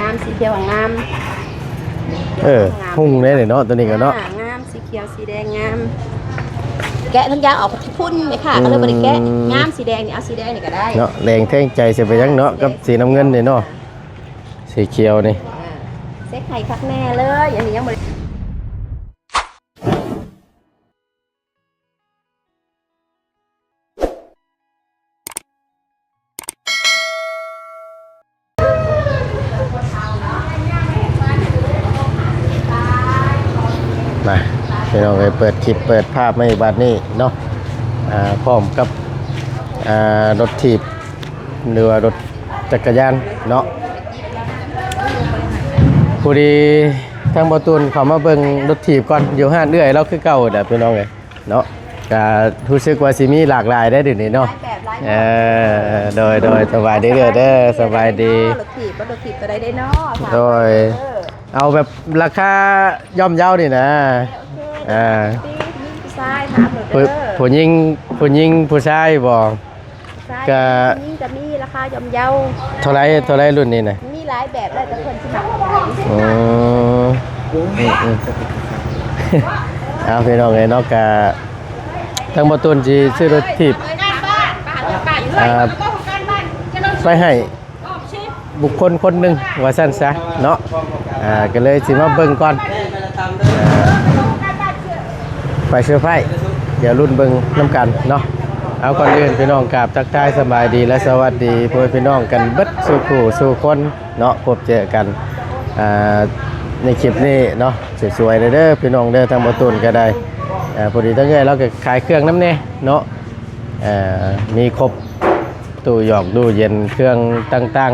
ງາມ ສີຂຽວງາມ ເອີ ງາມ ຮຸ່ງແດ່ເນາະ ໂຕນີ້ກໍເນາະ ອ່າ ງາມ ສີຂຽວ ສີແດງງາມ ແກະທັງຢາງອອກພຸ້ນແມ່ຄ້າກໍເລີຍບໍ່ໄດ້ແກະ ອືມ ງາມ ສີແດງນີ້ ເອົາສີແດງນີ້ກໍໄດ້ເນາະ ແດງແທງໃຈຊິໄປຫຍັງເນາະ ກັບສີນ້ຳເງິນນີ້ເນາະ ອ່າ ສີຂຽວນີ້ ອ່າ ເຊັກໃຫ້ຄັກແນ່ເລີຍ ອັນນີ້ຍັງບໍ່ໄດ້ ມາ ພີ່ນ້ອງເອີຍ ເປີດຄລິບເປີດພາບມາອີກບາດນີ້ເນາະ ອ່າ ພ້ອມກັບ ອ່າ ລົດຖີບ ຫຼືວ່າລົດຈັກກະຍານເນາະ ພໍດີທາງບ່າວຕູນເຂົ້າມາເບິ່ງລົດຖີບກ່ອນ ຢູ່ຮ້ານເອື້ອຍລາວຄືເກົ່າແຫຼະ ພີ່ນ້ອງເອີຍ. ເນາະ ກະຮູ້ສຶກວ່າຊິມີຫຼາກຫຼາຍໄດ໋ດຽວນີ້ເນາະ ຫຼາຍແບບຫຼາຍ ເອີ ໂດຍ ໂດຍ ສະບາຍດີເດີ້ ເດີ້ ສະບາຍດີ ລົດຖີບ ລົດຖີບກໍໄດ້ເດ້ເນາະ ໂດຍ ເອີ ເອົາແບບລາຄາຍ່ອມເຍົານີ້ນະ ໂອເຄ ອ່າ ຜູ້ຍິງຜູ້ຊາຍ ຖາມໂລດເດີ້ ຜູ້ຍິງ ຜູ້ຍິງຜູ້ຊາຍບໍ ຜູ້ຊາຍ ກະ ຜູ້ຍິງກໍມີ ລາຄາຍ່ອມເຍົາ ເທົ່າໃດ ເທົ່າໃດລຸ້ນນີ້ນະ? ມີຫຼາຍແບບ ແລ້ວແຕ່ເພິ່ນຊິມັກແບບໃດ ອືມ ອືມ ອືມ ເອົາ ພີ່ນ້ອງເອີຍເນາະ ກະທາງບ່າວຕູນຊິຊື້ລົດຖີບ ອ່າ ໄປໃຫ້ບຸກຄົນຄົນໜຶ່ງວ່າຊັ້ນຊະເນາະ ອ່າ ກໍເລີຍຊິມາເບິ່ງກ່ອນ ອ່າ ໄປເຊີໄພ ດຽວລຸ້ນເບິ່ງນຳກັນເນາະ ເອົາ ກ່ອນອື່ນ ພີ່ນ້ອງ ກາບທັກທາຍສະບາຍດີ ແລະ ສະຫວັດດີ ພໍ່ແມ່ພີ່ນ້ອງກັນເບິດສູ່ຜູ້ສູ່ຄົນ ເນາະ ພົບເຈີກັນ ອ່າ ໃນຄລິບນີ້ເນາະ ສວຍໆເດີ້ ເດີ້ ພີ່ນ້ອງເດີ້ ທາງບ່າວຕູນກໍໄດ້ ອ່າ ພໍດີທາງເອື້ອຍລາວກໍຂາຍເຄື່ອງນຳແດ່ເນາະ ອ່າ ມີຄົບ ຕູ້ຫຍອກຕູ້ເຢັນ ເຄື່ອງຕ່າງ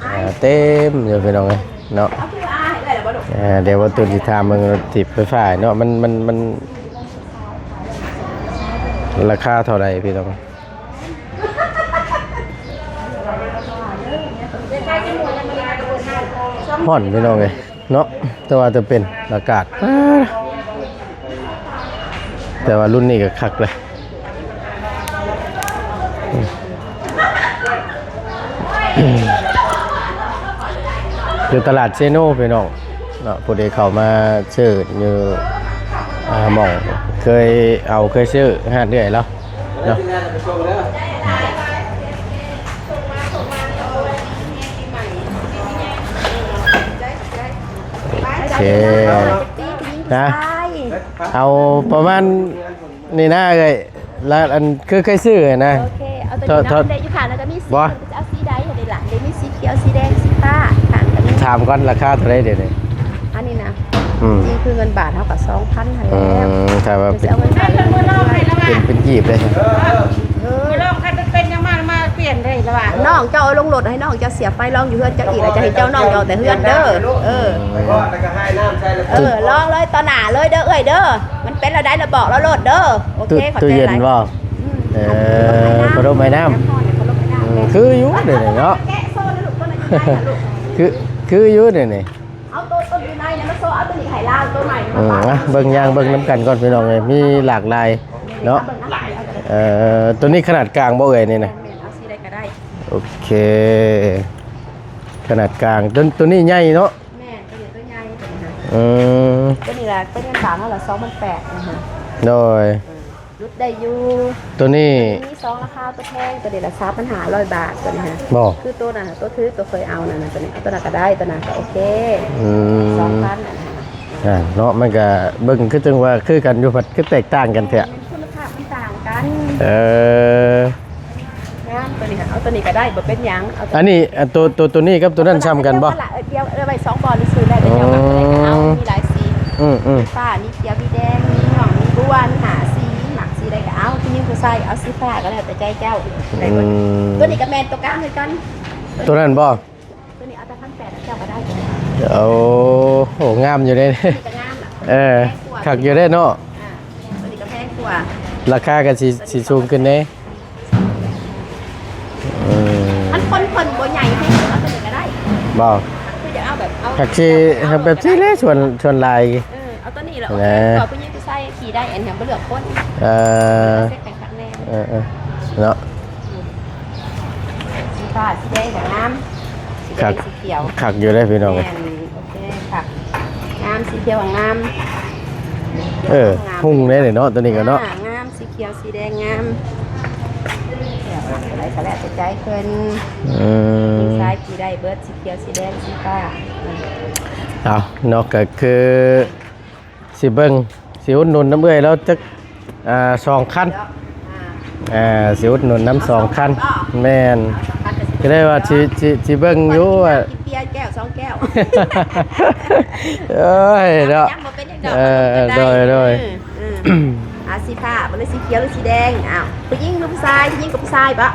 ໆ ອ່າ ເຕັມຢູ່ ພີ່ນ້ອງເອີຍເນາະ ອ່າ ດຽວບ່າວຕູນຊິຖາມເບິ່ງລົດຖີບໄຟຟ້າເນາະ ມັນ ມັນ ມັນລາຄາເທົ່າໃດ ພີ່ນ້ອງ? ຮ້ອນ ພີ່ນ້ອງເອີຍເນາະ ແຕ່ວ່າຈະເປັນອາກາດ ແຕ່ວ່າລຸ້ນນີ້ກໍຄັກເລີຍ ຢູ່ຕະຫຼາດເຊໂນ ພີ່ນ້ອງເນາະ ຜູ້ໃດເຂົ້າມາຊື້ຢູ່ ອ່າ ໝ່ອງເຄີຍເອົາ ເຄີຍຊື້ຮ້ານເອື້ອຍລາວ ເນາະ ໂອເຄ ນະ ເອົາປະມານນີ້ນະເອື້ອຍ ລະອັນຄືເຄີຍຊື້ນະ ໂອເຄ ເອົາໂຕນີ້ເນາະ ເທາະ ເດ ຢູ່ຂ້າງນັ້ນກໍມີສີ ບໍ່ ເພິ່ນຈະເອົາສີໃດຫັ້ນເດລະ ເດມີສີຂຽວ ສີແດງ ສີຟ້າ ຂ້າງກໍມີ ຖາມກ່ອນລາຄາເທົ່າໃດດຽວນີ້ ອັນນີ້ນະ ອືມ ນີ້ຄືເງິນບາດເຮົາກໍສອງພັນຫັ້ນແຫຼະ ອືມ ຖ້າວ່າເປັນ ເປັນ ເປັນກີບເດ້ ເອີ ລອງຄັນເປັນຫຍັງມາ ມາປ່ຽນເລີຍລະວ່າ ນ້ອງເຈົ້າເອົາລົງລົດ ໃຫ້ນ້ອງເຈົ້າສຽບໄຟລອງຢູ່ເຮືອນເຈົ້າອີກ ແລ້ວຈະໃຫ້ເຈົ້ານ້ອງເຈົ້າແຕ່ເຮືອນເດີ ເອີ ເອີ ລອງເລີຍຕໍ່ໜ້າເລີຍເດີ ເອື້ອຍເດີ ມັນເປັນແນວໃດລະບອກລາວໂລດເດີ ໂອເຄ ຂອບໃຈຫຼາຍ ຕູ້ເຢັນບໍ່? ອືມ ເອີ ພັດລົມໄອນ້ຳ ນ້ຳຮ້ອນ ພັດລົມໄອນ້ຳ ອືມ ແມ່ນ ຄືຢູ່ເດນີ້ເນາະ ແກະໂຊນະລູກ ໂຕນັ້ນຢູ່ໃນນະລູກ ຄື ຄືຢູ່ເດນີ້ ເອົາໂຕ ໂຕຢູ່ໃນນັ້ນມາໂຊ ເອົາໂຕນີ້ໃຫ້ລາວ ໂຕໃໝ່ມາ ອືມ ຝາກ ອ່ະ ເບິ່ງ ຍ່າງເບິ່ງນຳກັນກ່ອນ ພີ່ນ້ອງເອີຍ ມີຫຼາກຫຼາຍເນາະ ເອີ ໂຕນີ້ຂະໜາດກາງບໍ່ເອື້ອຍນີ້ນະ? ແມ່ນ ເອົາສີໃດກໍໄດ້ ໂອເຄ ຂະໜາດກາງ ໂຕ ໂຕນີ້ໃຫຍ່ເນາະ ແມ່ນ ໂຕນີ້ໂຕໃຫຍ່ ອືມ ໂຕນີ້ລະ ໂຕນີ້ບາດເທົ່າໃດ? ສອງພັນແປດ ນະຮະ ໂດຍ ເອີ ຫຼຸດໄດ້ຢູ່ ໂຕນີ້ ໂຕນີ້ມີສອງລາຄາ ໂຕແພງ ໂຕນີ້ລະສາມພັນຫ້າຮ້ອຍບາດ ໂຕນີ້ຮະ ບໍ່ ຄືໂຕນັ້ນ ໂຕຖືກ ໂຕເຄີຍເອົານັ້ນນະ ໂຕນີ້ ເອົາໂຕນັ້ນກໍໄດ້ ໂຕນັ້ນກໍໂອເຄ ອືມ ສອງພັນ ນັ້ນນະ ອ່າ ເນາະ ມັນກໍເບິ່ງຄືຈັ່ງວ່າຄືກັນຢູ່ ພັດຄືແຕກຕ່າງກັນແທ້ ແມ່ນ ຄຸນນະພາບມັນຕ່າງກັນ ເອີ ງາມ ໂຕນີ້ ເອົາໂຕນີ້ກໍໄດ້ ບໍ່ເປັນຫຍັງ ເອົາໂຕ ອັນນີ້ ອັນໂຕ ໂຕ ໂຕນີ້ກັບໂຕນັ້ນຊ່ຳກັນບໍ່? ດຽວ ເອີ ໄວ້ສອງບ່ອນຊື່ແລ້ວ ດຽວເຈົ້າມັກໂຕໃດກໍເອົາ ອືມ ມີຫຼາຍສີ ອືມໆ ຟ້າ ມີຂຽວ ມີແດງ ມີມ່ວງ ມີບົວ ມີຫ້າສີ ມັກສີໃດກໍເອົາ ຜູ້ຍິງຜູ້ຊາຍ ເອົາສີຟ້າກໍແລ້ວແຕ່ໃຈເຈົ້າ ໄດ້ເບິດ ອືມ ໂຕນີ້ກໍແມ່ນໂຕກາງຄືກັນ ໂຕນັ້ນບໍ່? ໂຕນີ້ເອົາແຕ່ພັນແປດ ເຈົ້າກໍໄດ້ ໂອ້ໂຫ ງາມຢູ່ເດ້ ໂຕນີ້ກໍງາມລະ ເອີ ແພງກວ່າ ຄັກຢູ່ເດ້ເນາະ ອ່າ ໂຕນີ້ກໍແພງກວ່າ ລາຄາກໍຊິ ຊິສູງຂຶ້ນເດ້ ອືມ ມັນຄົນເພິ່ນບໍ່ໃຫຍ່ໃຫ້ເອົາໂຕນີ້ກໍໄດ້ ບໍ່ ຄືຢາກເອົາແບບ ເອົາ ຄັກຊິ ຄັກແບບຊີ້ແຫຼະ ສ່ວນ ສ່ວນຫຼາຍ ເອີ ເອົາໂຕນີ້ລະ ໂອເຄ ກໍຜູ້ຍິງຜູ້ຊາຍຂີ່ໄດ້ ອັນຫຍັງບໍ່ເລືອກຄົນ ເອີ ເຊັດກັນຄັກແນ່ ເອີໆ ເນາະ ອືມ ສີຟ້າ ສີແດງກໍງາມ ສີ ຄັກ ແດງສີຂຽວ ຄັກຢູ່ເດ້ພີ່ນ້ອງເອີຍ ແມ່ນ ໂອເຄ ຄັກ ງາມ ສີຂຽວງາມ ເອີ ງາມ ຮຸ່ງເດ້ເນາະ ໂຕນີ້ກໍເນາະ ອ່າ ງາມ ສີຂຽວ ສີແດງງາມ ດຽວ ອັນໃດກໍແລ້ວແຕ່ໃຈເພິ່ນ ອືມ ຍິງຊາຍສີໄດ້ເບິດ ສີຂຽວ ສີແດງ ສີຟ້າ ເອົາເນາະ ກໍຄື ຊິເບິ່ງ ຊິອຸດໜູນນຳເອື້ອຍລາວຈັກ ອ່າ ສອງຄັນ ອ່າ ຊິອຸດໜູນນຳສອງຄັນ ແມ່ນ ກໍໄດ້ວ່າຊິ ຊິ ຊິເບິ່ງຢູ່ວ່າ ກິນເບຍແກ້ວສອງແກ້ວ ເອີຍເນາະ ຍັງບໍ່ເປັນຫຍັງດອກ ເອີ ໂດຍ ໂດຍ ອືມ ອືມ ອ່າ ສີຟ້າບໍ່ ຫຼື ສີຂຽວ ຫຼື ສີແດງ ອ້າວ ຜູ້ຍິງ ຫຼື ຜູ້ຊາຍ ຜູ້ຍິງກັບຜູ້ຊາຍບໍ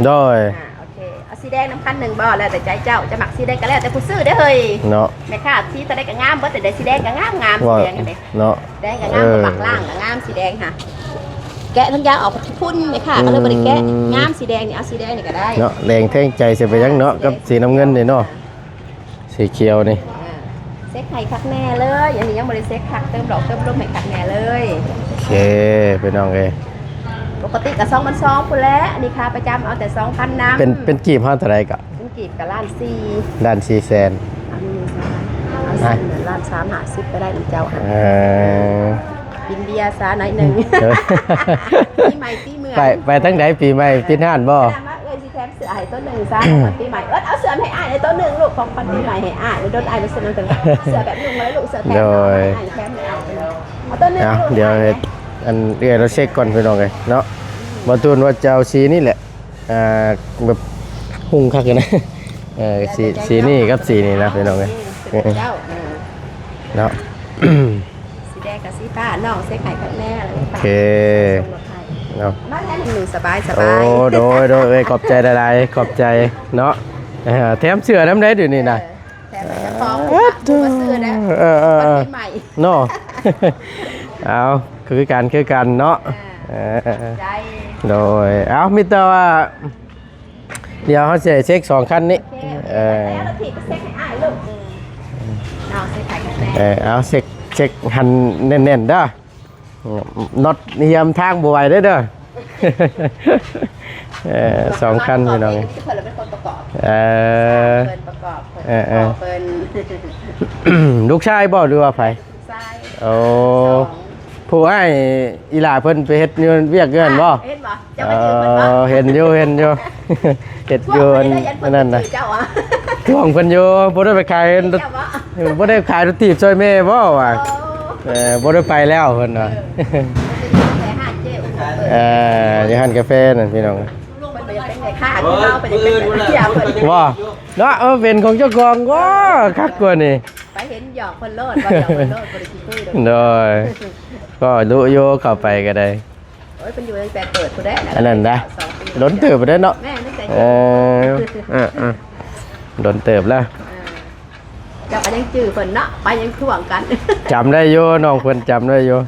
ໂດຍ ອ່າ ໂອເຄ ເອົາສີແດງນຳຄັນໜຶ່ງບໍ່ ແລ້ວແຕ່ໃຈເຈົ້າ ຈະມັກສີໃດກໍແລ້ວແຕ່ຜູ້ຊື້ເດ້ເຮີ້ຍ ເນາະ ແມ່ຄ້າ ສີຕົວໃດກໍງາມເບິດ ແຕ່ໄດ້ສີແດງກໍງາມ ງາມ ເວົ້າ ສີແດງຫັ້ນເດ້ ເນາະ ແດງກໍງາມ ເອີ ກໍມັກລ້າງກໍງາມ ສີແດງຫະ ແກະທັງຢາງອອກ ຂີ້ຝຸ່ນ ແມ່ຄ້າກໍເລີຍບໍ່ໄດ້ແກະ ອືມ ງາມ ສີແດງນີ້ ເອົາສີແດງນີ້ກໍໄດ້ ເນາະ ແດງແທ້ງໃຈ ຊິໄປຫຍັງເນາະ ອ່າ ກັບສີນ້ຳເງິນນີ້ເນາະ ອ່າ ສີຂຽວນີ້ ອ່າ ເຊັກໃຫ້ຄັກແນ່ເລີຍ ອັນນີ້ຍັງບໍ່ໄດ້ເຊັກຄັກ ເຕີມຫຼອກເຕີມລົມໃຫ້ຄັກແນ່ເລີຍ ໂອເຄ ພີ່ນ້ອງເອີຍ ປົກກະຕິກໍສອງພັນສອງພຸ້ນແຫຼະ ອັນນີ້ຄ່າປະຈຳ ເອົາແຕ່ສອງພັນນຳ ເປັນ ເປັນກີບເຮົາເທົ່າໃດກໍ ເປັນກີບກໍລ້ານສີ່ ລ້ານສີ່ແສນ ອັນນີ້ລ້ານສາມ ຫ້າສິບກໍໄດ້ນຳເຈົ້າ ເອີ ກິນເບຍຊະໜ້ອຍໜຶ່ງ ເອີ ປີໃໝ່ປີເມືອງ ໄປ ໄປທາງໃດປີໃໝ່ ປິດຮ້ານບໍ່ ເອື້ອຍຊິແຖມເສື້ອໃຫ້ໂຕໜຶ່ງຊະ ປີໃໝ່ ເອີ້ນເອົາເສື້ອໃຫ້ອ້າຍໂຕໜຶ່ງລູກ ຂອງຂວັນປີໃໝ່ໃຫ້ອ້າຍ ດົນອ້າຍບໍ່ຊື້ນຳເທື່ອ ເສື້ອແບບນຸ່ງມາເລີຍລູກ ເສື້ອແຖມ ໂດຍ ໃຫ້ແຖມໃຫ້ອ້າຍ ເອົາໂຕໜຶ່ງ ເອົາ ລູກ ດຽວເຮັດອັນເອື້ອຍລາວເຊັກກ່ອນພີ່ນ້ອງເອີຍເນາະ ບໍ່ຕູນວ່າຈະເອົາສີນີ້ແຫຼະ ອ່າ ແບບຮຸ່ງຄັກຢູ່ນະ ເອີ ສີ ສີນີ້ກັບສີນີ້ນະພີ່ນ້ອງເອີຍ ເຈົ້າ ເອີ ເນາະ ສີແດງກັບສີຟ້າ ນ້ອງເຊັກໃຫ້ຄັກແນ່ ໂອເຄ ເນາະ ມາແທນໜຶ່ງສະບາຍໆ ໂອ້ ໂດຍ ໂດຍ ເອີຍ ຂອບໃຈຫຼາຍໆ ຂອບໃຈເນາະ ເອີ ແຖມເສື້ອນຳໄດ໋ດຽວນີ້ນະ ເອີ ແຖມໃຫ້ເຈົ້າຂອງ ເອີ ມາຊື້ນະ ເອີ ເອີ ເອີ ປີໃໝ່ ເນາະ ເອົາ ຄືກັນ ຄືກັນເນາະ ອ່າ ເອີ ໃຈ ໂດຍ ເອົາ ມີແຕ່ວ່າ ດຽວເຮົາຊິເຊັກສອງຄັນນີ້ ໂອເຄ ເອີ ແລ້ວເຮົາເຊັກໃຫ້ອ້າຍລູກ ເອົາເຊັກໃຫ້ກັນແດ່ ເອີ ເອົາເຊັກ ເຊັກຫັ້ນແໜ້ນໆເດີ ນັອດຮຽມທາງບໍ່ໄຫວເດີ ເດີ ເອີ ສອງຄັນພີ່ນ້ອງ ເອີ ເອີ ເອີ ລູກຊາຍບໍ່ ຫຼືວ່າໃຜ? ຊາຍ ໂອ້ ສອງ ຜູ້ອ້າຍອີ່ຫຼ້າເພິ່ນໄປເຮັດຢູ່ວຽກຢູ່ຫັ້ນບໍ່? ເຫັນບໍ່? ເຈົ້າໄປຈື່ເພິ່ນບໍ່? ເອີ ເຫັນຢູ່ ເຫັນຢູ່ ເຮັດຢູ່ອັນນັ້ນນະ ທວງເພິ່ນຢູ່ ບໍ່ໄດ້ໄປຂາຍ ບໍ່ໄດ້ຂາຍລົດຖີບຊ່ອຍແມ່ບໍ່ວ່າ? ເອີ ບໍ່ໄດ້ໄປແລ້ວເພິ່ນວ່າ ເອີ ຢູ່ຮ້ານກາແຟນັ້ນພີ່ນ້ອງ ບໍ່ ເນາະ ເອີ ເປັນຂອງເຈົ້າຂອງ ວ້າ ຄັກກວ່ານີ້ ໄປເຫັນຫຍອກເພິ່ນໂລດ ເວົ້າຫຍອກເພິ່ນໂລດ ບໍ່ໄດ້ຂີ້ຄຸຍດອກ ໂດຍ ກໍຮູ້ຢູ່ ເຂົ້າໄປກໍໄດ້ ໂອ້ຍ ເພິ່ນຢູ່ຕັ້ງແຕ່ເປີດພຸ້ນແຫຼະ ອັນນັ້ນນະ ສອງປີ ດົນເຕີບໄດ້ເນາະ ແມ່ນ ຕັ້ງແຕ່ ເອີ ເອີ ເອີ ດົນເຕີບແລ້ວ ເອີ ເຈົ້າກໍຍັງຈື່ເພິ່ນເນາະ ໄປຍັງທວງກັນ ຈຳໄດ້ຢູ່ ນ້ອງເພິ່ນຈຳໄດ້ຢູ່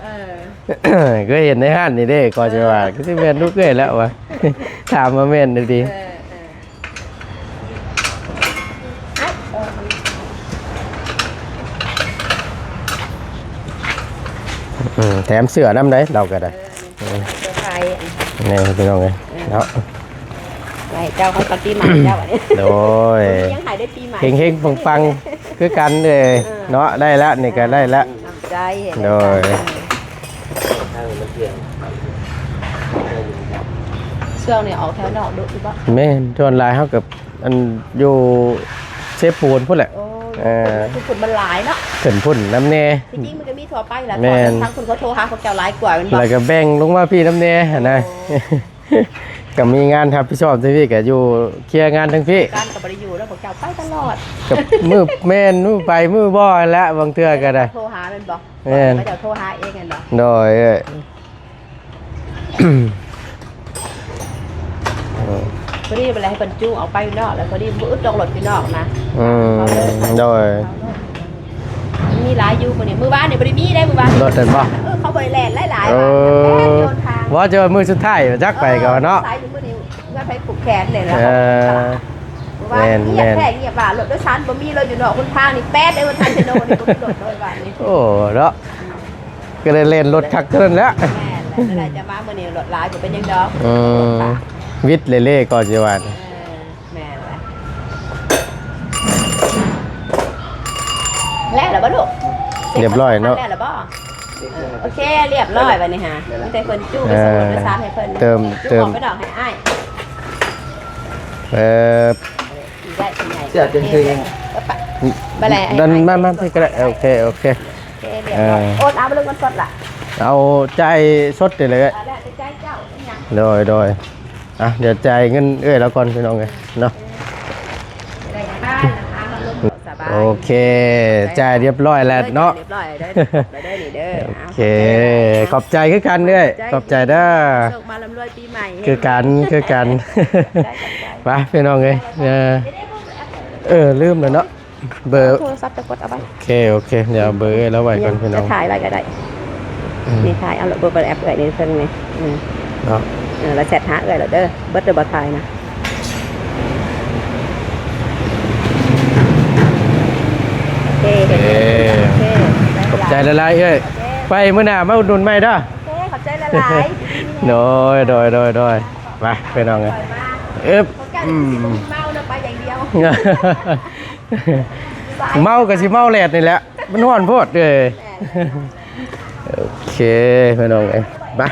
ເອີ ເຄີຍເຫັນໃນຮ້ານນີ້ເດ້ ກໍຊິວ່າ ເອີ ຄືຊິແມ່ນລູກເອື້ອຍແລ້ວວ່າ ຖາມວ່າແມ່ນອີ່ຫຼີ ເອີ ເອີ ອືມ ແຖມເສື້ອນຳໄດ໋ ລາວກໍໄດ້ ເອີ ເອີ ເສື້ອໄທ ນີ້ພີ່ນ້ອງເອີຍ ເອີ ເນາະ ໄວ້ເຈົ້າ ຂອງປີໃໝ່ເຈົ້າ ອັນນີ້ ໂດຍ ຍັງໃຫ້ໄດ້ປີໃໝ່ ເຮັງໆປັງໆ ຄືກັນເດ້ ເອີ ເນາະ ໄດ້ລະ ນີ້ກໍໄດ້ລະ ນ້ຳໃຈ ໂດຍ ເອີ ຊ່ວງນີ້ອອກແຖວນອກດຸຢູ່ບໍ່? ແມ່ນ ສ່ວນຫຼາຍເຮົາກໍ ອັນຢູ່ເຊໂປນພຸ້ນແຫຼະ ໂອ້ ເອີ ຢູ່ພຸ້ນມັນຫຼາຍເນາະ ຂຶ້ນພຸ້ນນຳແດ່ ທີ່ຈິງມັນກໍມີທົ່ວໄປແຫຼະ ແມ່ນ ທາງພຸ້ນເຂົາໂທຫາພວກເຈົ້າຫຼາຍກວ່າແມ່ນບໍ່? ແລ້ວກໍແບ່ງລົງມາພີ້ນຳແດ່ຫັ້ນນະ ໂອ້ ກໍມີງານຮັບຜິດຊອບທາງພີ້ ກໍຢູ່ເຄຍງານທາງພີ້ ການກໍບໍ່ໄດ້ຢູ່ແລ້ວ ພວກເຈົ້າໄປຕະຫຼອດ ກໍມື້ ແມ່ນ ມື້ໄປມື້ບໍ່ຫັ້ນແຫຼະ ບາງເທື່ອກໍໄດ້ ໂທຫາແມ່ນບໍ່? ແມ່ນ ເຂົາເຈົ້າໂທຫາເອງຫັ້ນບໍ່? ໂດຍ ພໍດີເວລາໃຫ້ເພິ່ນຈູງອອກໄປຢູ່ນອກ ແລ້ວພໍດີບໍ່ອຶດດອກລົດຢູ່ນອກນະ ອືມ ໂດຍ ມີຫຼາຍຢູ່ມື້ນີ້ ມື້ວານນີ້ບໍ່ໄດ້ມີເດ້ ມື້ວານນີ້ລົດນັ້ນບໍ່? ເອີ ເຂົາບໍ່ໄດ້ແລ່ນຫຼາຍໆ ເອີ ວ່າ ແລ່ນຢູ່ທາງ ວ່າຈະວ່າມື້ສຸດທ້າຍຈັກໄປກໍວ່າເນາະ ເອີ ສາຍຢູ່ມື້ນີ້ ເມື່ອໄປຜູກແຂນນີ້ແຫຼະ ເອີ ເມື່ອວານ ແມ່ນ ງຽບແທ້ ງຽບວ່າ ລົດໂດຍສານບໍ່ມີເລີຍ ຢູ່ນອກຫົນທາງນີ້ແປດເດ້ ວັນທາງເຊໂນນີ້ບໍ່ມີລົດເລີຍວານນີ້ ໂອ້ ເນາະ ກໍໄດ້ແລ່ນລົດຄັກເທົ່ານັ້ນແຫຼະ ແມ່ນແຫຼະ ໄດ້ຈະມາມື້ນີ້ລົດຫຼາຍບໍ່ເປັນຫຍັງດອກ ອືມ ວິດເລ່ໆກໍຊິວ່າ ເອີ ແມ່ນແຫຼະ ແລ້ວລະບໍ່ລູກ? ຮຽບຮ້ອຍເນາະ ແລ້ວລະບໍ່? ໂອເຄ ຮຽບຮ້ອຍບັດນີ້ຫາ ມີແຕ່ເພິ່ນຈຸ້ໄປສະໂຫວດໄປສານໃຫ້ເພິ່ນ ເຕີມ ຈຸ້ ເຕີມ ອອກໄປດອກໃຫ້ອ້າຍ ເອີ ໄດ້ສ່ວນໃຫຍ່ ເສື້ອເຕັມເທິງ ໄປ ໄປແລ້ວ ດັນມາ ມາ ມາ ພີ່ກໍໄດ້ ໂອເຄ ໂອເຄ ໂອເຄ ຮຽບຮ້ອຍ ເອີ ໂອນເອົາບໍ່ລູກ ເງິນສົດລະ? ເອົາ ຈ່າຍສົດນີ້ແຫຼະ ເອີ ແລ້ວແຕ່ໃຈເຈົ້າ ເປັນຫຍັງ? ໂດຍ ໂດຍ ອ່ະ ດຽວຈ່າຍເງິນເອື້ອຍລາວກ່ອນ ພີ່ນ້ອງເອີຍເນາະ ໂອເຄ ຈ່າຍຮຽບຮ້ອຍແລ້ວເນາະ ຮຽບຮ້ອຍແລ້ວເດີ ໄດ້ນີ້ເດີ ໂອເຄ ຂອບໃຈຄືກັນເອື້ອຍ ຂອບໃຈເດີ ໂຊກມາລ່ຳລວຍປີໃໝ່ ຄືກັນ ຄືກັນ ໄປພີ່ນ້ອງເອີຍ ເອີ ເອີ ລືມແລ້ວເນາະ ເບີ ໂທລະສັບຈະກົດເອົາໄວ້ ໂອເຄ ໂອເຄ ດຽວເບີລາວໄວ້ກ່ອນພີ່ນ້ອງ ຈະຖ່າຍໄວ້ກໍໄດ້ ອືມ ນີ້ຖ່າຍເອົາໂລດ ເບີ ເບີແອັບເອື້ອຍນີ້ເທິງນີ້ ອືມ ເນາະ ເອີ ລະແຊັດຫາເອື້ອຍໂລດເດີ ເບິດແລ້ວບໍ່ຖ່າຍນະ ໂອເຄ ໂອເຄ ຂອບໃຈຫຼາຍໆເອື້ອຍ ໂອເຄ ໄປມື້ໜ້າມາອຸດໜູນໃໝ່ເດີ ໂອເຄ ຂອບໃຈຫຼາຍໆ ໂດຍ ໂດຍ ໂດຍ ໂດຍ ມາພີ່ນ້ອງເອີຍ ເອີບ ອືມ ເມົາແລ້ວໄປຢ່າງດຽວ ເມົາກໍຊິເມົາແດດນີ້ແຫຼະ ມັນຮ້ອນໂພດເອີຍ ໂອເຄພີ່ນ້ອງເອີຍ ໄປ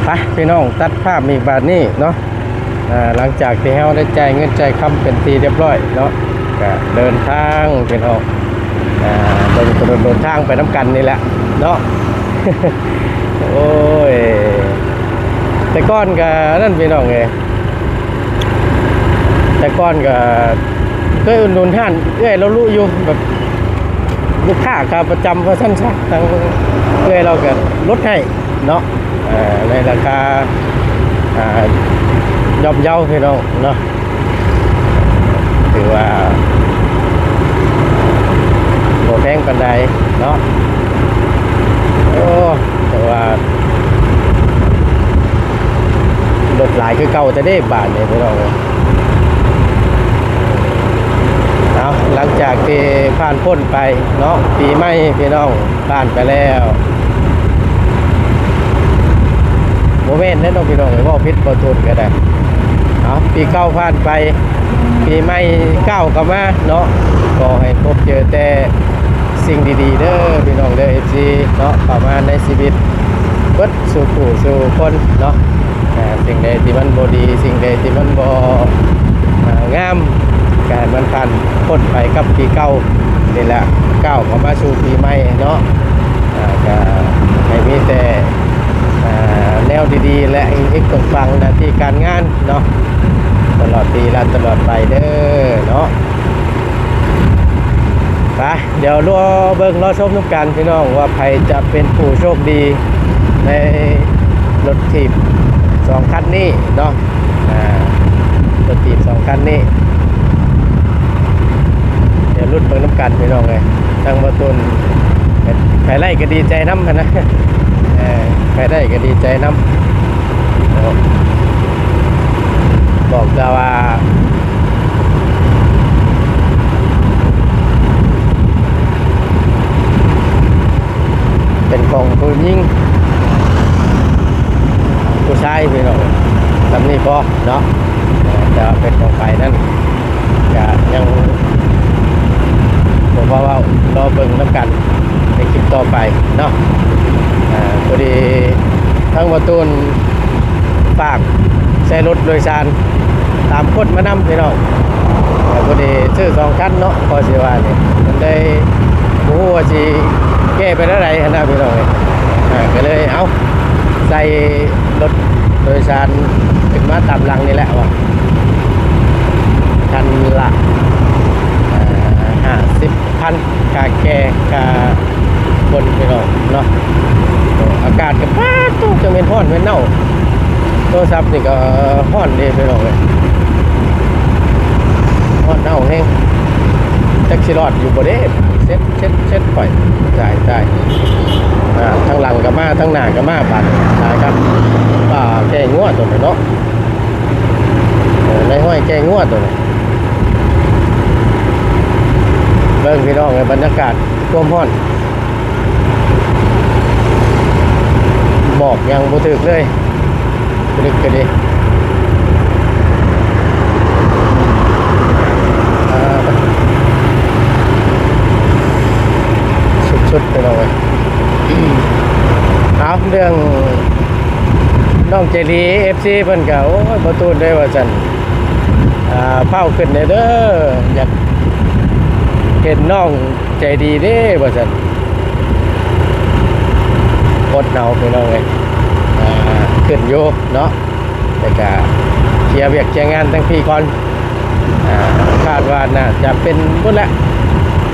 ໄປພີ່ນ້ອງ ຕັດພາບອີກບາດນີ້ເນາະ ອ່າ ຫຼັງຈາກທີ່ເຮົາໄດ້ຈ່າຍເງິນຈ່າຍຄຳເປັນທີ່ຮຽບຮ້ອຍເນາະ ກໍເດີນທາງພີ່ນ້ອງ ອ່າ ເບິ່ງຖະໜົນຫົນທາງໄປນຳກັນນີ້ແຫຼະເນາະ ໂອ້ຍ ແຕ່ກ່ອນກໍນັ້ນພີ່ນ້ອງເອີຍ ແຕ່ກ່ອນກໍເຄີຍອຸດໜູນຮ້ານເອື້ອຍລາວລຸຢູ່ ແບບລູກຄ້າຂາປະຈຳວ່າຊັ້ນຊະ ທາງເອື້ອຍລາວກໍລົດໃຫ້ເນາະ ເອີ ໃນລາຄາ ອ່າ ຍ່ອມເຍົາພີ່ນ້ອງເນາະ ຖືວ່າບໍ່ແພງປານໃດເນາະ ໂອ້ ແຕ່ວ່າ ລົດຫຼາຍຄືເກົ່າແຕ່ເດ້ບາດນີ້ພີ່ນ້ອງເອີຍ ເອົາ ຫຼັງຈາກທີ່ຜ່ານພົ້ນໄປເນາະ ປີໃໝ່ພີ່ນ້ອງ ຜ່ານໄປແລ້ວ ບໍ່ແມ່ນເດ້ເນາະພີ່ນ້ອງເອີຍ ເວົ້າຜິດບໍ່ຖືກກໍໄດ້ ເອົາ ປີເກົ່າຜ່ານໄປ ປີໃໝ່ກ້າວເຂົ້າມາເນາະ ຂໍໃຫ້ພົບເຈີແຕ່ສິ່ງດີໆເດີພີ່ນ້ອງເດີ ເອັຟຊີເນາະ ເຂົ້າມາໃນຊີວິດເບິດ ສູ່ຜູ້ສູ່ຄົນເນາະ ອ່າ ສິ່ງໃດທີ່ມັນບໍ່ດີ ສິ່ງໃດທີ່ມັນບໍ່ ອ່າ ງາມ ກໍໃຫ້ມັນຜ່ານພົ້ນໄປກັບປີເກົ່ານີ້ແຫຼະ ກ້າວເຂົ້າມາສູ່ປີໃໝ່ເນາະ ອ່າ ກໍໃຫ້ມີແຕ່ ອ່າ ແນວດີໆ ແລະ ເຮັງໆ ປັງໆ ໜ້າທີ່ການງານເນາະ ຕະຫຼອດປີ ແລະ ຕະຫຼອດໄປເດີເນາະ ໄປ ດຽວລໍເບິ່ງລໍຊົມນຳກັນພີ່ນ້ອງ ວ່າໃຜຈະເປັນຜູ້ໂຊກດີໃນລົດຖີບສອງຄັນນີ້ເນາະ ອ່າ ລົດຖີບສອງຄັນນີ້ ດຽວລຸ້ນເບິ່ງນຳກັນພີ່ນ້ອງເອີຍ ທາງບໍ່ຕຸນ ໃຜໄດ້ກໍດີໃຈນຳຫັ້ນນະ ເອີ ໃຜໄດ້ກໍດີໃຈນຳ ບອກແຕ່ວ່າ ເປັນຂອງຜູ້ຍິງ ຜູ້ຊາຍພີ່ນ້ອງ ສ່ຳນີ້ພໍເນາະ ແຕ່ວ່າເປັນຂອງໃຜນັ້ນ ກະຍັງບໍ່ພໍເວົ້າ ລໍເບິ່ງນຳກັນໃນຄລິບຕໍ່ໄປເນາະ ອ່າ ພໍດີທາງບໍ່ຕູນ ຝາກໃສ່ລົດໂດຍສານຕາມຄົນມານຳພີ່ນ້ອງ ເອີ ພໍດີຊື້ສອງຄັນເນາະ ກໍຊິວ່ານີ້ ມັນໄດ້ບໍ່ຮູ້ວ່າຊິແກ້ໄປແນວໃດຫັ້ນນະພີ່ນ້ອງເອີຍ ເອີ ກໍເລີຍເອົາໃສ່ລົດໂດຍສານຂຶ້ນມາຕາມຫຼັງນີ້ແຫຼະວ່າ ຄັນລະ ເອີ ຫ້າສິບ ພັນ ຄ່າແກ່ຄ່າຄົນພີ່ນ້ອງເນາະ ອາກາດກໍ ປາດໂທ້ ຈັ່ງແມ່ນຮ້ອນແມ່ນໜາວ ໂທລະສັບນີ້ກໍຮ້ອນເດ້ພີ່ນ້ອງເອີຍ ຮ້ອນໜາວແຮງ ຈັກຊິລອດຢູ່ບໍ່ເດ້ ເຊັດ ເຊັດ ເຊັດ ຂ້ອຍ ຕາຍ ຕາຍ ອ່າ ທາງຫຼັງກໍມາ ທາງໜ້າກໍມາ ບາດ ຕາຍຄັກ ອ່າ ແກ້ງົວຕົວນີ້ເນາະ ເອີ ນາຍຫ້ອຍແກ້ງົວຕົວນີ້ ເບິ່ງພີ່ນ້ອງເອີຍ ບັນຍາກາດຄວາມຮ້ອນ ໝອກຍັງບໍ່ຖືກເລີຍ ລຶກກໍດີ ອ່າ ໃຈດີ ເອັຟຊີ ເພິ່ນກໍ ໂອ້ຍ ບໍ່ຕູນເດ້ ວ່າຊັ້ນ ອ່າ ຟ້າວຂຶ້ນແດ່ເດີ ຢາກເຫັນນ້ອງໃຈດີເດ້ ວ່າຊັ້ນ. ອົດເອົາ ພີ່ນ້ອງເອີຍ ອ່າ ຂຶ້ນຢູ່ເນາະ ແຕ່ກະເຄຍວຽກເຄຍງານທາງພີ້ກ່ອນ. ອ່າ ຄາດວ່າໜ້າຈະເປັນພຸ້ນແຫຼະ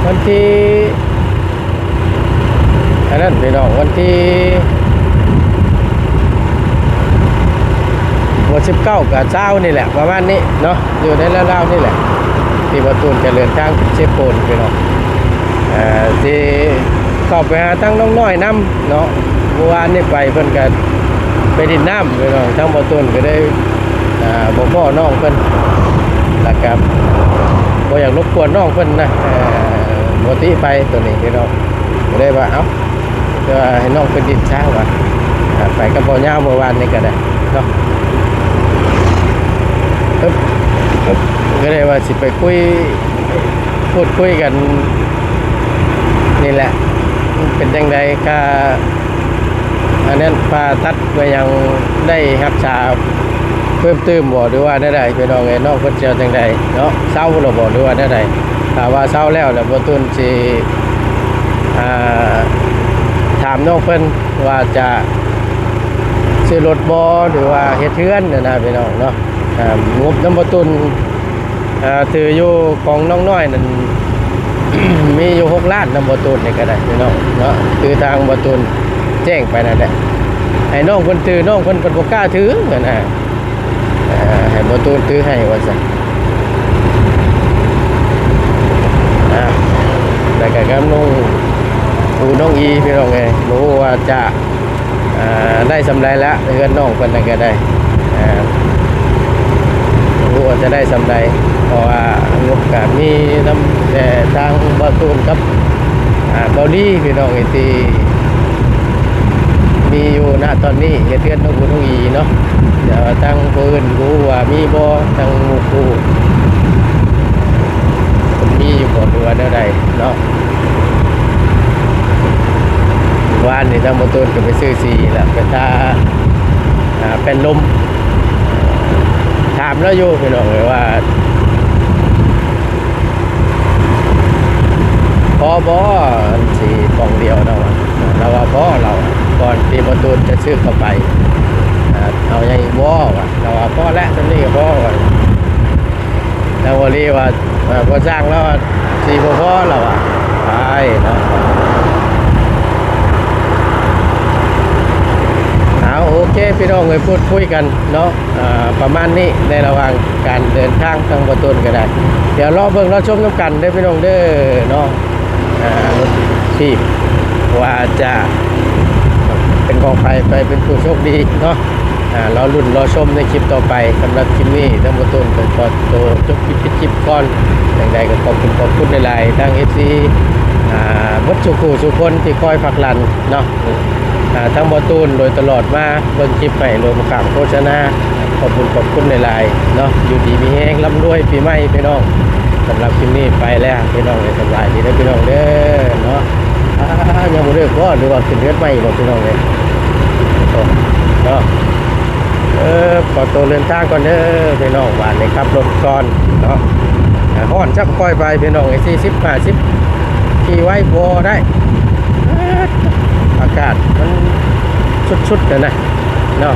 ວັນທີ ອັນນັ້ນພີ່ນ້ອງ ວັນທີ ວັນທີສິບເກົ້າກັບຊາວນີ້ແຫຼະ ປະມານນີ້ເນາະ ຢູ່ໃນລາວໆນີ້ແຫຼະ ທີ່ບ່າວຕູນຈະເດີນທາງເຊໂປນພີ່ນ້ອງ. ເອີ ຊິເຂົ້າໄປຫາທາງນ້ອງນ້ອຍນຳເນາະ ເມື່ອວານນີ້ໄປເພິ່ນກໍໄປຫຼິ້ນນ້ຳພີ່ນ້ອງ ທາງບ່າວຕູນກໍໄດ້ ອ່າ ບໍ່ພໍ້ນ້ອງເພິ່ນ ແລ້ວກໍບໍ່ຢາກລົບກວນນ້ອງເພິ່ນນະ ເອີ ບໍ່ຕິໄປໂຕນີ້ພີ່ນ້ອງ ກໍເລີຍວ່າ ເອົ້າ ແຕ່ວ່າໃຫ້ນ້ອງເພິ່ນຫຼິ້ນຊະວ່າ ອ່າ ໄປກັບບ່າວຍາວເມື່ອວານນີ້ກໍໄດ້ເນາະ ເອີ ກໍເລີຍວ່າຊິໄປຄຸຍ ພູດຄຸຍກັນນີ້ແຫຼະ ເປັນຈັ່ງໃດ ຄ່າ ອັນນັ້ນ ຜ່າຕັດວ່າຫຍັງ ໄດ້ຮັກສາເພີ່ມຕື່ມບໍ່ ຫຼືວ່າແນວໃດ ພີ່ນ້ອງເອີຍ ນ້ອງເພິ່ນຊິເອົາຈັ່ງໃດເນາະ ເຊົາແລ້ວບໍ່ ຫຼືວ່າແນວໃດ? ຖ້າວ່າເຊົາແລ້ວ ແລ້ວບ່າວຕູນຊິ ອ່າ ຖາມນ້ອງເພິ່ນວ່າຈະຊື້ລົດບໍ່ ຫຼືວ່າເຮັດເຮືອນຫັ້ນນະ ພີ່ນ້ອງເນາະ. ອ່າ ງົບນຳບ່າວຕູນ ອ່າ ຖືຢູ່ຂອງນ້ອງນ້ອຍນັ້ນ ມີຢູ່ຫົກລ້ານນຳບ່າວຕູນນີ້ກໍໄດ້ພີ່ນ້ອງເນາະ ຄືທາງບ່າວຕູນແຈ້ງໄປນັ້ນແຫຼະ ໃຫ້ນ້ອງເພິ່ນຖື ນ້ອງເພິ່ນ ເພິ່ນບໍ່ກ້າຖືຫັ້ນນະ ເອີ ໃຫ້ບ່າວຕູນຖືໃຫ້ວ່າຊັ້ນ. ອ່າ ແລ້ວກໍກັບນ້ອງອູ ນ້ອງອີ ພີ່ນ້ອງເອີຍ ບໍ່ຮູ້ວ່າຈະ ອ່າ ໄດ້ສ່ຳໃດລະ ເຮືອນນ້ອງເພິ່ນນັ້ນກໍໄດ້ ອ່າ ບໍ່ຮູ້ວ່າຈະໄດ້ສ່ຳໃດ ເພາະວ່າງົບກໍມີນຳແຕ່ທາງບ່າວຕູນກັບ ອ່າ ບ່າວລີພີ່ນ້ອງເອີຍ ທີ່ມີຢູ່ນະຕອນນີ້ ເຮັດເຮືອນນ້ອງອູນ້ອງອີເນາະ ແຕ່ວ່າທາງຜູ້ອື່ນບໍ່ຮູ້ວ່າມີບໍ່ ທາງໝູ່ຄູ່ເພິ່ນມີຢູ່ບໍ່ ຫຼືວ່າແນວໃດເນາະ. ວານນີ້ທາງບ່າວຕູນກໍໄປຊື້ສີແລ້ວ ໄປທາ ອ່າ ແປ້ນລົມ ຖາມລາວຢູ່ພີ່ນ້ອງເອີຍວ່າ ພໍບໍ່ ອັນສີປ່ອງດຽວເນາະ ລາວວ່າພໍ ລາວວ່າ ກ່ອນທີ່ບ່າວຕູນຈະຊື້ເຂົ້າໄປ ອ່າ ເອົາຫຍັງອີກບໍ່ ວ່າ ລາວວ່າພໍແລ້ວ ສ່ຳນີ້ກໍພໍ ວ່າ. ທາງບ່າວລີວ່າ ເອີ ບໍ່ຈ້າງແລ້ວວ່າ ສີບໍ່ພໍແລ້ວວ່າ ຕາຍເນາະ. ເອົາ ໂອເຄ ພີ່ນ້ອງເອີຍ ພູດຄຸຍກັນເນາະ ອ່າ ປະມານນີ້ ໃນລະຫວ່າງການເດີນທາງ ທາງບ່າວຕູນກໍໄດ້ ດຽວລໍເບິ່ງລໍຊົມນຳກັນເດີພີ່ນ້ອງເດີເນາະ. ອ່າ ລົດຖີບວ່າຈະເປັນຂອງໃຜ ໃຜເປັນຜູ້ໂຊກດີເນາະ ອ່າ ລໍລຸ້ນລໍຊົມໃນຄລິບຕໍ່ໄປ. ສຳລັບຄລິບນີ້ ທາງບ່າວຕູນກໍຂໍໂຕຈົບຄລິບ ປິດຄລິບກ່ອນ. ຈັ່ງໃດກໍຂອບຄຸນ ຂອບຄຸນຫຼາຍໆ ທາງ ເອັຟຊີ ອ່າ ເບິດສູ່ຜູ້ສູ່ຄົນທີ່ຄອຍພັກຫຼັນເນາະ ອ່າ ທາງບ່າວຕູນໂດຍຕະຫຼອດມາ ເບິ່ງຄລິບໃຫ້ໂລມະຂາມໂຄສະນາ ຂອບຄຸນ ຂອບຄຸນຫຼາຍໆເນາະ. ຢູ່ດີມີແຮງ ລ່ຳລວຍປີໃໝ່ພີ່ນ້ອງ. ສຳລັບຄລິບນີ້ໄປແລ້ວພີ່ນ້ອງເອີຍ ສະບາຍດີເດີພີ່ນ້ອງເດີເນາະ. ອ່າ ຍັງບໍ່ເລີກບໍ່ ຫຼືວ່າຂຶ້ນເຮືອນໃໝ່ບໍ່ພີ່ນ້ອງເອີຍ ເນາະ. ເອີ ຂໍໂຕເດີນທາງກ່ອນເດີພີ່ນ້ອງ ບາດນີ້ຂັບລົດກ່ອນເນາະ. ອ່າ ຮ້ອນຈັບຄ່ອຍໄປພີ່ນ້ອງເອີຍ ສີ່ສິບ ຫ້າສິບ ຂີ່ໄວບໍ່ໄດ້ ອາກາດມັນສຸດໆ ແລ້ວນະ ເນາະ.